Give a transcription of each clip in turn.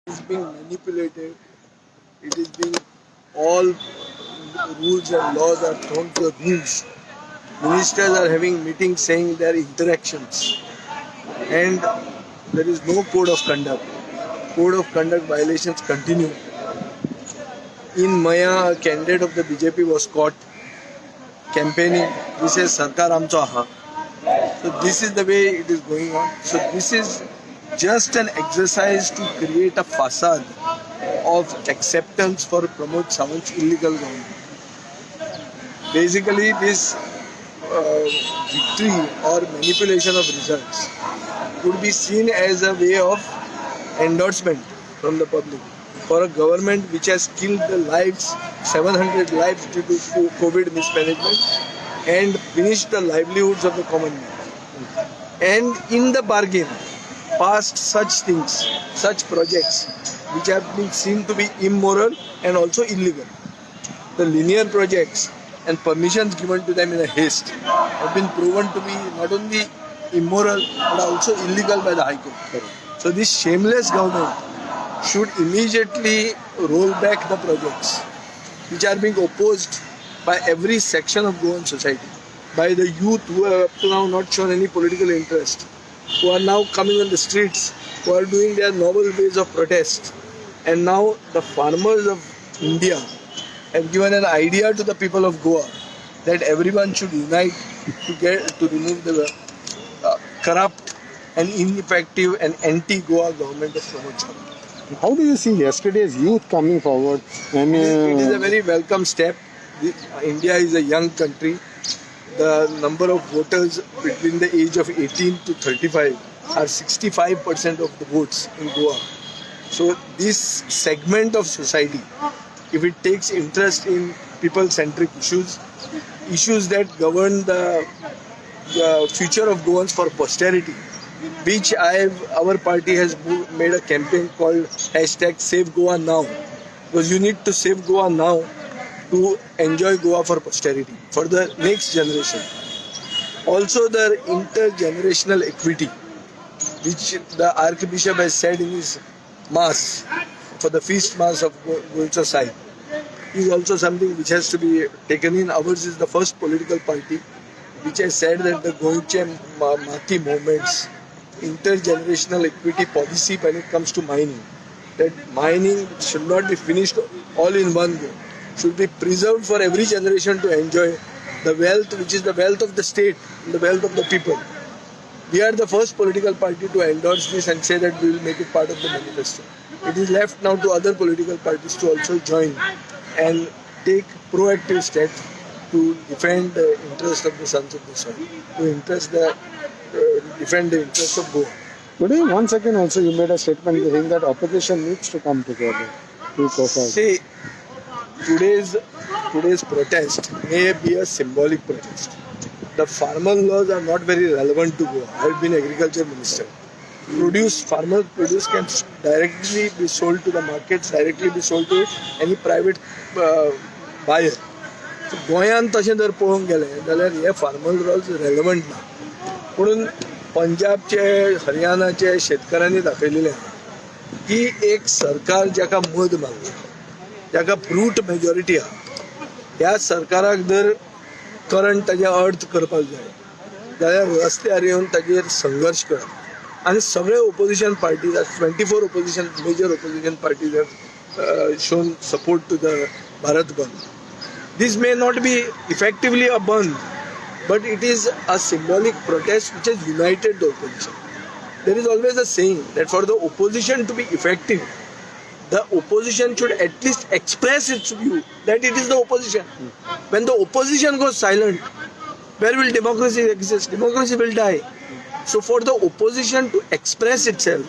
Is being manipulated. It is being all rules and laws are thrown to the winds. Ministers are having meetings saying their interactions, and there is no code of conduct. Code of conduct violations continue. In Maya, a candidate of the BJP was caught campaigning. He says, "सरकार आमचो आहा." So this is the way it is going on. So this is just an exercise to create a facade of acceptance for Pramod Sawant's illegal government. Basically, this victory or manipulation of results could be seen as a way of endorsement from the public for a government which has killed the lives, 700 lives due to COVID mismanagement, and finished the livelihoods of the common man. And in the bargain, passed such things, such projects, which have been seen to be immoral and also illegal. The linear projects and permissions given to them in a haste have been proven to be not only immoral but also illegal by the High Court. So this shameless government should immediately roll back the projects which are being opposed by every section of Goan society, by the youth who have up to now not shown any political interest, who are now coming on the streets, who are doing their novel ways of protest. And now the farmers of India have given an idea to the people of Goa that everyone should unite to get to remove the corrupt and ineffective and anti-Goa government of Pramod Sawant. How do you see yesterday's youth coming forward? And It is a very welcome step. India is a young country. The number of voters between the age of 18 to 35 are 65% of the votes in Goa. So this segment of society, if it takes interest in people-centric issues, issues that govern the future of Goans for posterity, which our party has made a campaign called #SaveGoaNow, because you need to save Goa now to enjoy Goa for posterity, for the next generation. Also, the intergenerational equity, which the Archbishop has said in his mass for the feast mass of Goencho Saib, is also something which has to be taken in. Ours is the first political party which has said that the Goenchi Mati movement's intergenerational equity policy when it comes to mining, that mining should not be finished all in one go, should be preserved for every generation to enjoy the wealth, which is the wealth of the state and the wealth of the people. We are the first political party to endorse this and say that we will make it part of the manifesto. It is left now to other political parties to also join and take proactive steps to defend the interest of the sons of the soil, to defend the interest of Goa. Today, once again, also you made a statement saying that opposition needs to come together to go forward. See, today's protest may be a symbolic protest. The farmer laws are not very relevant to Goa. I have been agriculture minister. Produce, farmer produce can directly be sold to the markets, directly be sold to any private buyer. So गोंयांत तशें जर पळोवंक गेलें जाल्यार हे farmer lodge relevant ना, पुणून पंजाबचे, हरियाणाचे शेतकऱ्यांनी दाखयलेलें आहा की एक सरकार जाका मद मारला, जाका ब्रूट मेजॉरिटी आहा, ह्या सरकाराक जर करंट ताजें अर्थ करपाक जाय जाल्यार रस्त्यार येवन ताजेर संघर्श करप. आनी सगळे opposition parties, 24 opposition, major opposition parties have shown support to the Bharat Bandh. This may not be effectively a bandh, but it is a symbolic protest which has united the opposition. There is always a saying that for the opposition to be effective, the opposition should at least express its view that it is the opposition. When the opposition goes silent, where will democracy exist? Democracy will die. So, for the opposition to express itself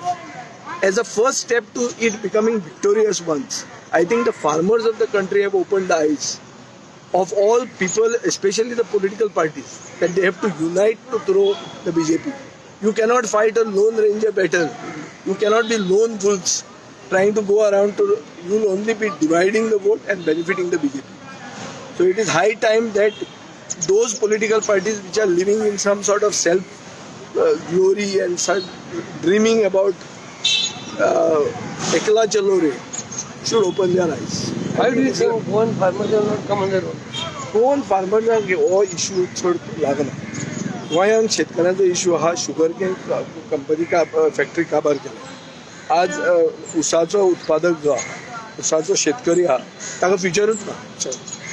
as a first step to it becoming victorious ones, I think the farmers of the country have opened the eyes of all people, especially the political parties, that they have to unite to throw the BJP. You cannot fight a lone ranger battle. You cannot be lone wolves trying to go around to. You will only be dividing the vote and benefiting the BJP. So it is high time that those political parties which are living in some sort of self glory and such, dreaming about Ekla Chalo Re should open their eyes. Why do you think Goan farmers have not come on the road? Goan फार्मर्सांक हो issue चड लागना. गोंयांत शेतकऱ्यांचो issue आहा. Sugar cane company का factory काबार केल्या. आज उसाचो उत्पादक जो आहा, उसाचो शेतकरी आहा, ताका फ्युचरूच ना,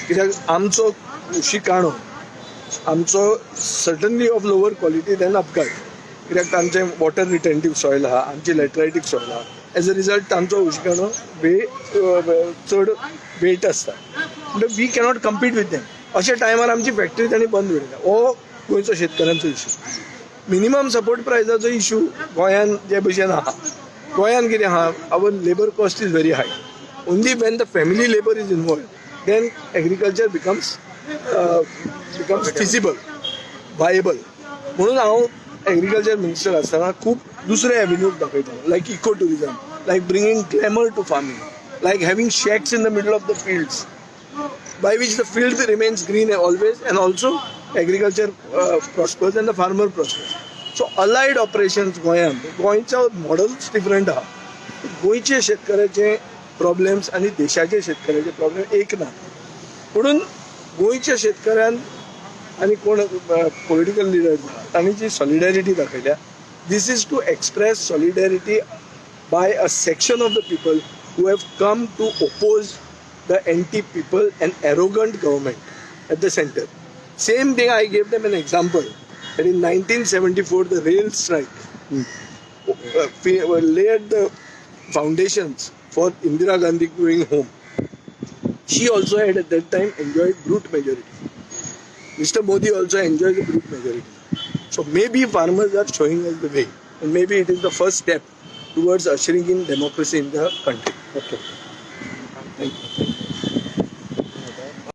कित्याक आमचो उशी काणो आमचो certainly of lower quality than अपघात, कित्याक तांचें वॉटर रिटेंटीव सॉयल आहा, आमची लॅटरायटीक सॉयल आहा. एज अ रिजल्ट तांचो उशकाणो वे चड वेट आसता, म्हणटा we cannot compete with them. अशा टायमार आमची फॅक्टरी तांणी बंद उडयल्या. हो गोंयचो शेतकऱ्यांचो इशू. मिनिमम सपोर्ट प्रायजाचो इशू गोंयान जे भशेन आहा, गोंयान कितें आहा, our labour cost is very high. Only when the family labour is involved, then agriculture becomes feasible, viable. म्हणून हांव एग्रीकल्चर मिनिस्टर आसतना खूब दुसरे एव्हेन्यूज दाखयतालो, like eco tourism, like bringing glamour to farming, like having shacks in the middle of the fields, by which the field remains green always and also agriculture prospers and the farmer prospers. So allied operations गोंयांत, गोंयचो models different आहा. गोंयचे शेतकऱ्याचे problems आनी देशाचे शेतकऱ्याचे problem एक ना. म्हणून गोंयच्या शेतकऱ्यान आनी कोण पॉलिटिकल लिडर तांणी जी सॉलिडॅरिटी दाखयल्या, this is to express solidarity by a section of the people who have come to oppose the anti people and arrogant government at the center. Same thing, I gave them an example that in 1974 the rail strike laid the foundations for Indira Gandhi going home. She also had at that time enjoyed brute majority. Mr. Modi also enjoys a brute majority. So maybe farmers are showing us the way, and maybe it is the first step towards ushering in democracy in the country. Okay. Thank you.